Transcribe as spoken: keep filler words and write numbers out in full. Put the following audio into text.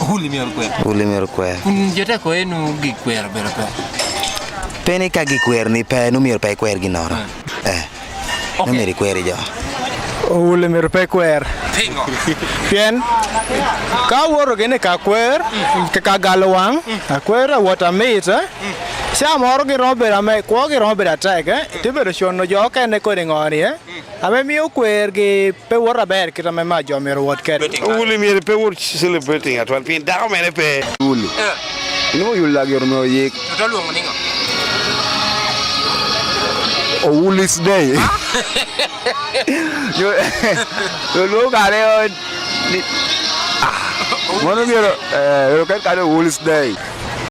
Owuli myero kwer. Owuli myero kwer. Kun jo te koye nu gik kwero bedo kwer. Pe ni ka gik kwero ni pe, nu myero pe ikwer ginnoro. Eh. Eh. Ok. Nu myero ikwer i jo. Owuli myero pe kwer. Pingo? Pien ka awoto gini ka kwer, ka, ka galo wang, akwer awot amit, eh? Ca moro giromo bedo ame, kwogi romo bedo atek, eh? Te bedo cono jo okene kodi ŋo ni, eh? Ame mio kwergi pe wot aber kit ame ma jo myero owot kede. Owuli myero pe wot celebrating atwal, pien dako mere pe. Owuli. Eh. Inwoŋo Owuli lagi oromo oyik. Oto lwoŋo niŋo? Owuli's Day. Yo, yo lwoŋo kare o, ni, ah, mano myero, eh, myero ket kare Owuli's Day.